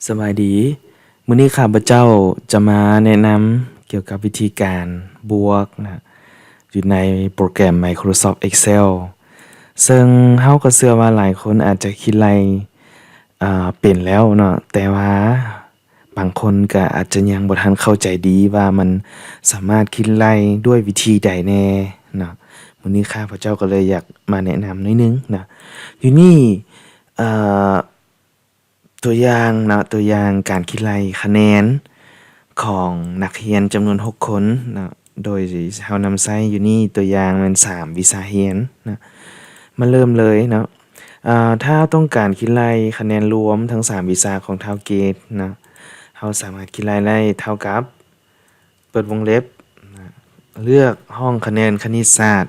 ສະບາຍດີ. ມື້ນີ້ຂ້າພະເຈົ້າຈະມາແນະນຳກ່ຽວກັບວິທີການບວກນະ ຢູ່ໃນໂປຣແກຣມ Microsoft Excel ເຊິ່ງເຮົາກໍເຊື່ອວ່າຫຼາຍຄົນອາດຈະຄິດໄລ່ ເປັນແລ້ວເນາະ, ແຕ່ວ່າບາງຄົນກໍອາດຈະຍັງບໍ່ທັນເຂົ້າໃຈດີວ່າມັນສາມາດຄິດໄລ່ດ້ວຍວິທີໃດແດ່ເນາະ. ມື້ນີ້ຂ້າພະເຈົ້າກໍເລີຍຢາກມາແນະນຳໜ້ອຍໜຶ່ງເນາະ. ຢູ່ນີ້ ຕົວຢ່າງເນາະ, ຕົວຢ່າງການຄິດໄລ່ຄະແນນຂອງນັກຮຽນຈຳນວນຫົກຄົນເນາະ, ໂດຍເຮົານຳໃຊ້ຢູ່ນີ້ ຕົວຢ່າງແມ່ນສາມວິຊາຮຽນເນາະ. ມາເລີ່ມເລີຍເນາະ. ເອີ ຖ້າເຮົາຕ້ອງການຄິດໄລ່ຄະແນນລວມທັງສາມວິຊາຂອງທ້າວເກດເນາະ, ເຮົາສາມາດຄິດໄລ່ໄດ້ເທົ່າກັບ ເປີດວົງເລັບນະ, ເລືອກຫ້ອງຄະແນນຄະນິດສາດ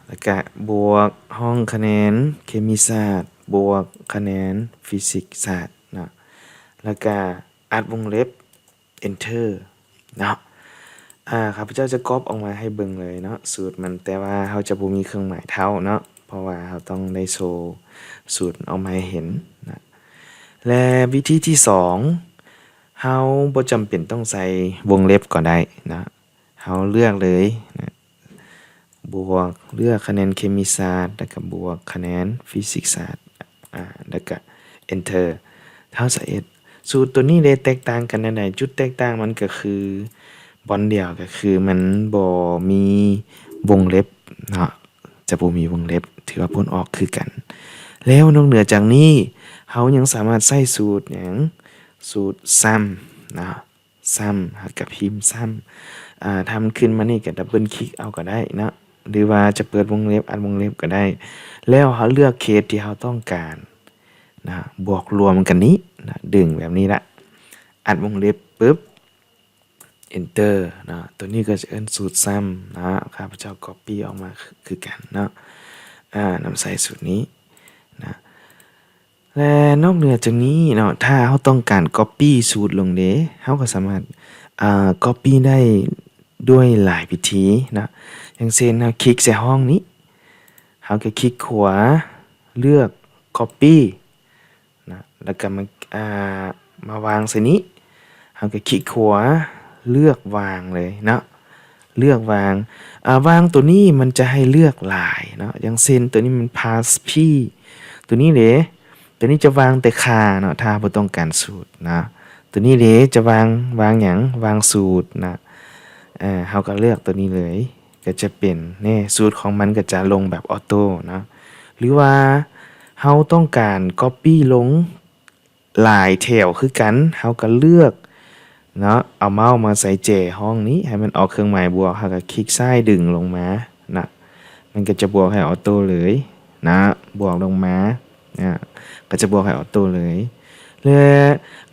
ແລ້ວກະບວກຫ້ອງຄະແນນເຄມີສາດ ບວກຄະແນນຟີຊິກສາດເນາະ, ແລ້ວກະອັດວົງເລັບ Enter ເນາະ. ອາ ຂ້າພະເຈົ້າຈະກອບອອກມາໃຫ້ເບິ່ງເລີຍເນາະ ສູດມັນ, ແຕ່ວ່າເຮົາຈະບໍ່ມີເຄື່ອງໝາຍເທົ່າເນາະ ເພາະວ່າເຮົາຕ້ອງໄດ້ໂຊສູດອອກມາໃຫ້ເຫັນນະ. ແລະ ວິທີທີສອງ ເຮົາບໍ່ຈຳເປັນຕ້ອງໃສ່ວົງເລັບກໍໄດ້ເນາະ, ເຮົາເລືອກເລີຍນະ, ບວກ ເລືອກຄະແນນເຄມີສາດ ແລ້ວກະບວກຄະແນນຟີຊິກສາດ ອາ ແລ້ວກະ Enter. ເຮົາສະເອັດ ສູດໂຕນີ້ເດ ແຕກຕ່າງກັນແນວໃດ? ຈຸດແຕກຕ່າງມັນກໍຄືບ່ອນດຽວ ກໍຄືມັນບໍ່ມີວົງເລັບເນາະ, ຈະບໍ່ມີວົງເລັບ ຖືວ່າຜົນອອກຄືກັນ. ແລ້ວນອກເໜືອຈາກນີ້ ເຮົາຍັງສາມາດໃຊ້ສູດຫຍັງ? ສູດຊຳເນາະ, ຊຳ ເຮົາກະພິມຊຳ ອາ ຖ້າມັນຂຶ້ນມານີ້ກະດັບເບິນຄລິກເອົາກໍໄດ້ເນາະ ຫຼືວ່າຈະເປີດວົງເລັບ ອັດວົງເລັບກໍໄດ້. ແລ້ວເຮົາເລືອກເຂດທີ່ເຮົາຕ້ອງການນະ ບວກລວມກັນນີ້ນະ, ດຶງແບບນີ້ລະ ອັດວົງເລັບປຶບ Enter ເນາະ. ໂຕນີ້ກໍຈະເອີ້ນສູດຊຳເນາະ, ຂ້າພະເຈົ້າ Copy ອອກມາຄືກັນເນາະ, ອາ ນຳໃຊ້ສູດນີ້ນະ. ແລະ ນອກເໜືອຈາກນີ້ເນາະ, ຖ້າເຮົາຕ້ອງການ Copy ສູດລົງເດ, ເຮົາກໍສາມາດ ອາ Copy ໄດ້ດ້ວຍຫຼາຍວິທີເນາະ. ຢ່າງເຊັ່ນ ເຮົາຄລິກໃສ່ຫ້ອງນີ້, ເຮົາກໍຄລິກຂວາ ເລືອກ Copy ນະ, ແລ້ວກໍມາ ອາ ມາວາງໃສ່ນີ້, ເຮົາກໍຄລິກຂວາ ເລືອກວາງເລີຍເນາະ, ເລືອກວາງ. ອາ ວາງໂຕນີ້ມັນຈະໃຫ້ເລືອກຫຼາຍເນາະ, ຢ່າງເຊັ່ນ ໂຕນີ້ມັນ Pass P ໂຕນີ້ເດ, ໂຕນີ້ຈະວາງແຕ່ຄ່າເນາະ, ຖ້າເຮົາບໍ່ຕ້ອງການສູດເນາະ. ໂຕນີ້ເດ ຈະວາງ ວາງຫຍັງ? ວາງສູດນະ. ເຮົາກໍເລືອກໂຕນີ້ເລີຍ, ກໍຈະເປັນ ນີ້ ສູດຂອງມັນກໍຈະລົງແບບອອໂຕ້ເນາະ. ຫຼືວ່າເຮົາຕ້ອງການກັອບປີ້ລົງຫຼາຍແຖວຄືກັນ, ເຮົາກໍເລືອກເນາະ, ເອົາເມົ້າມາໃສ່ແຈຫ້ອງນີ້ ໃຫ້ມັນອອກເຄື່ອງໝາຍບວກ, ເຮົາກໍຄລິກຊ້າຍດຶງລົງມານະ, ມັນກໍຈະບວກໃຫ້ອອໂຕ້ເລີຍນະ, ບວກລົງມາ ນະ ກໍຈະບວກໃຫ້ອອໂຕ້ເລີຍ. ແລະ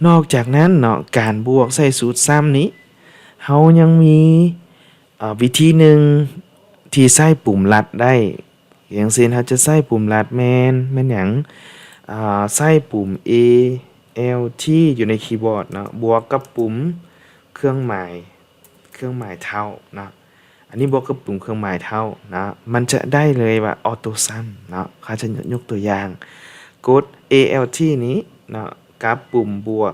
ນອກຈາກນັ້ນເນາະ, ການບວກໃສ່ສູດຊຳນີ້ ເຮົາຍັງມີ ເອີ ວິທີໜຶ່ງທີ່ໃຊ້ປຸ່ມລັດໄດ້. ຢ່າງເຊັ່ນ ເຮົາຈະໃຊ້ປຸ່ມລັດແມ່ນ ແມ່ນຫຍັງ? ເອີ ໃຊ້ປຸ່ມ A L T ຢູ່ໃນຄີບອດເນາະ, ບວກກັບປຸ່ມເຄື່ອງໝາຍ ເຄື່ອງໝາຍເທົ່າເນາະ. ອັນນີ້ບວກກັບປຸ່ມເຄື່ອງໝາຍເທົ່ານະ, ມັນຈະໄດ້ເລີຍວ່າ Auto Sum ເນາະ. ຂ້າຈະຍົກຕົວຢ່າງ, ກົດ A L T ນີ້ເນາະ ກັບປຸ່ມບວກ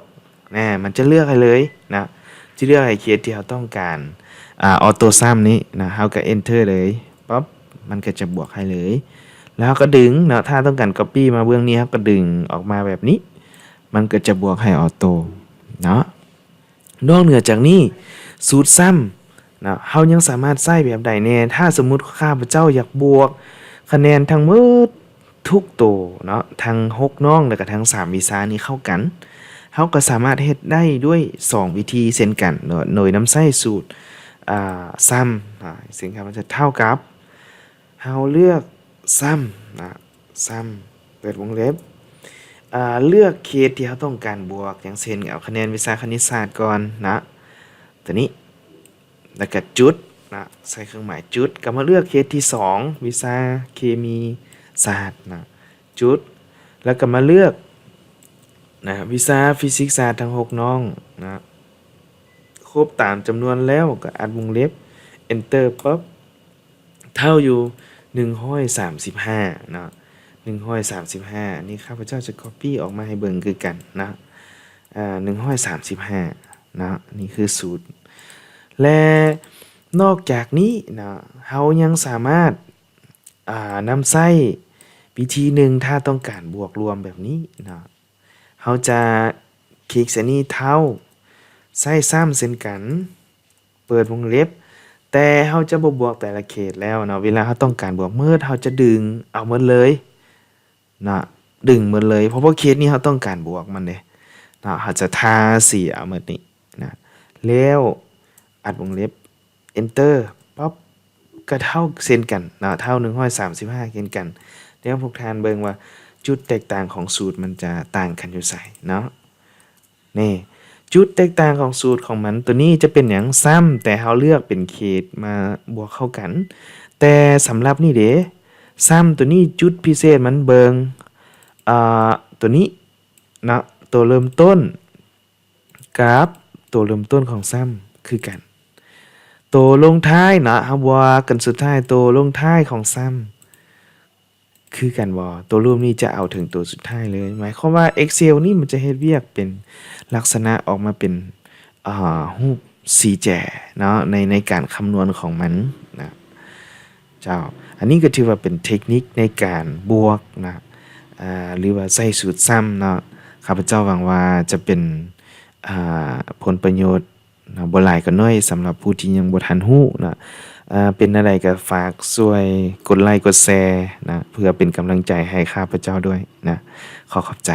ນະ, ມັນຈະເລືອກໃຫ້ເລີຍນະ, ຈະເລືອກໃຫ້ເຂດທີ່ເຮົາຕ້ອງການ ອາ Auto Sum ນີ້ນະ, ເຮົາກໍ Enter ເລີຍ, ປັບ ມັນກໍຈະບວກໃຫ້ເລີຍ. ແລ້ວເຮົາກໍດຶງເນາະ, ຖ້າຕ້ອງການ Copy ມາເບື້ອງນີ້, ເຮົາກໍດຶງອອກມາແບບນີ້, ມັນກໍຈະບວກໃຫ້ອອໂຕ້ເນາະ. ນອກເໜືອຈາກນີ້ ສູດຊຳເນາະ ເຮົາຍັງສາມາດໃຊ້ແບບໃດແດ່? ຖ້າສົມມຸດຂ້າພະເຈົ້າຢາກບວກຄະແນນທັງໝົດທຸກໂຕເນາະ ທັງຫົກນ້ອງ ແລ້ວກະທັງສາມວິຊານີ້ເຂົ້າກັນ, ເຮົາກໍສາມາດເຮັດໄດ້ດ້ວຍສອງວິທີເຊັ່ນກັນເນາະ ໂດຍນຳໃຊ້ສູດ ອາ ຊຳ ອາ ເຊິ່ງຂ້າພະເຈົ້າເທົ່າກັບ ເຮົາເລືອກຊຳນະ ຊຳ ເປີດວົງເລັບ ອາ ເລືອກເຂດທີ່ເຮົາຕ້ອງການບວກ, ຢ່າງເຊັ່ນ ເອົາຄະແນນວິຊາຄະນິດສາດກ່ອນນະ ໂຕນີ້ ແລ້ວກະຈຸດນະ ໃສ່ເຄື່ອງໝາຍຈຸດ, ກໍມາເລືອກເຂດທີສອງ ວິຊາເຄມີສາດນະ ຈຸດ, ແລ້ວກໍມາເລືອກນະ ວິຊາຟີຊິກສາດທັງຫົກນ້ອງນະ, ຄົບຕາມຈຳນວນແລ້ວກໍອັດວົງເລັບ Enter ປັບ ເທົ່າຢູ່ໜຶ່ງຮ້ອຍສາມສິບຫ້າເນາະ ໜຶ່ງຮ້ອຍສາມສິບຫ້າ. ອັນນີ້ຂ້າພະເຈົ້າຈະ Copy ອອກມາໃຫ້ເບິ່ງຄືກັນເນາະ. ອ່າ ໜຶ່ງຮ້ອຍສາມສິບຫ້າເນາະ ນີ້ຄືສູດ ແລະ ນອກຈາກນີ້ເນາະ ເຮົາຍັງສາມາດ ອ່າ ນຳໃຊ້ວິທີໜຶ່ງ ຖ້າຕ້ອງການບວກລວມແບບນີ້ເນາະ ເຮົາຈະຄລິກໃສ່ນີ້ Tile ໃຊ້ Sum ເຊັ່ນກັນ ເປີດວົງເລັບ ແຕ່ເຮົາຈະບໍ່ບວກແຕ່ລະເຂດແລ້ວເນາະ ເວລາເຮົາຕ້ອງການບວກໝົດ ເຮົາຈະດຶງເອົາໝົດເລີຍເນາະ ດຶງໝົດເລີຍ ເພາະວ່າເຂດນີ້ເຮົາຕ້ອງການບວກມັນເດ້ເນາະ ເຮົາຈະທາສີເອົາໝົດນີ້ນະ ແລ້ວອັດວົງເລັບ Enter ປັບ ກໍເທົ່າເຊັ່ນກັນເນາະ ເທົ່າໜຶ່ງຮ້ອຍສາມສິບຫ້າເຊັ່ນກັນ ແລ້ວພວກທ່ານເບິ່ງວ່າຈຸດແຕກຕ່າງຂອງສູດມັນຈະຕ່າງກັນຢູ່ໃສເນາະ. ນີ້ ຈຸດແຕກຕ່າງຂອງສູດຂອງມັນ ໂຕນີ້ຈະເປັນຫຍັງ Sum ແຕ່ເຮົາເລືອກເປັນເຂດມາບວກເຂົ້າກັນ ແຕ່ສຳລັບນີ້ເດ Sum ໂຕນີ້ຈຸດພິເສດມັນເບິ່ງ ອ່າ ໂຕນີ້ເນາະ ໂຕເລີ່ມຕົ້ນກັບໂຕເລີ່ມຕົ້ນຂອງ Sum ຄືກັນ ໂຕລົງທ້າຍເນາະ ເຮົາບວກກັນສຸດທ້າຍ ໂຕລົງທ້າຍຂອງ Sum ຄືກັນບໍ່? ໂຕລວມນີ້ຈະເອົາເຖິງໂຕສຸດທ້າຍເລີຍ ໝາຍຄວາມວ່າ Excel ນີ້ມັນຈະເຮັດວຽກເປັນລັກສະນະອອກມາເປັນ ອ່າ ຮູບສີ່ແຈເນາະ ໃນ ໃນການຄຳນວນຂອງມັນນະເຈົ້າ. ອັນນີ້ກໍຖືວ່າເປັນເທັກນິກໃນການບວກນະ ອ່າ ຫຼືວ່າໃຊ້ສູດ Sum ເນາະ. ຂ້າພະເຈົ້າຫວັງວ່າຈະເປັນ ອ່າ ຜົນປະໂຫຍດ ນະ ບໍ່ຫຼາຍກໍໜ້ອຍ ສຳລັບຜູ້ທີ່ຍັງບໍ່ທັນຮູ້ນະ. ເປັນແນວໃດກໍຝາກຊ່ວຍກົດໄລກົດແຊນະ ເພື່ອເປັນກຳລັງໃຈໃຫ້ຂ້າພະເຈົ້າດ້ວຍນະ. ຂໍຂອບໃຈ.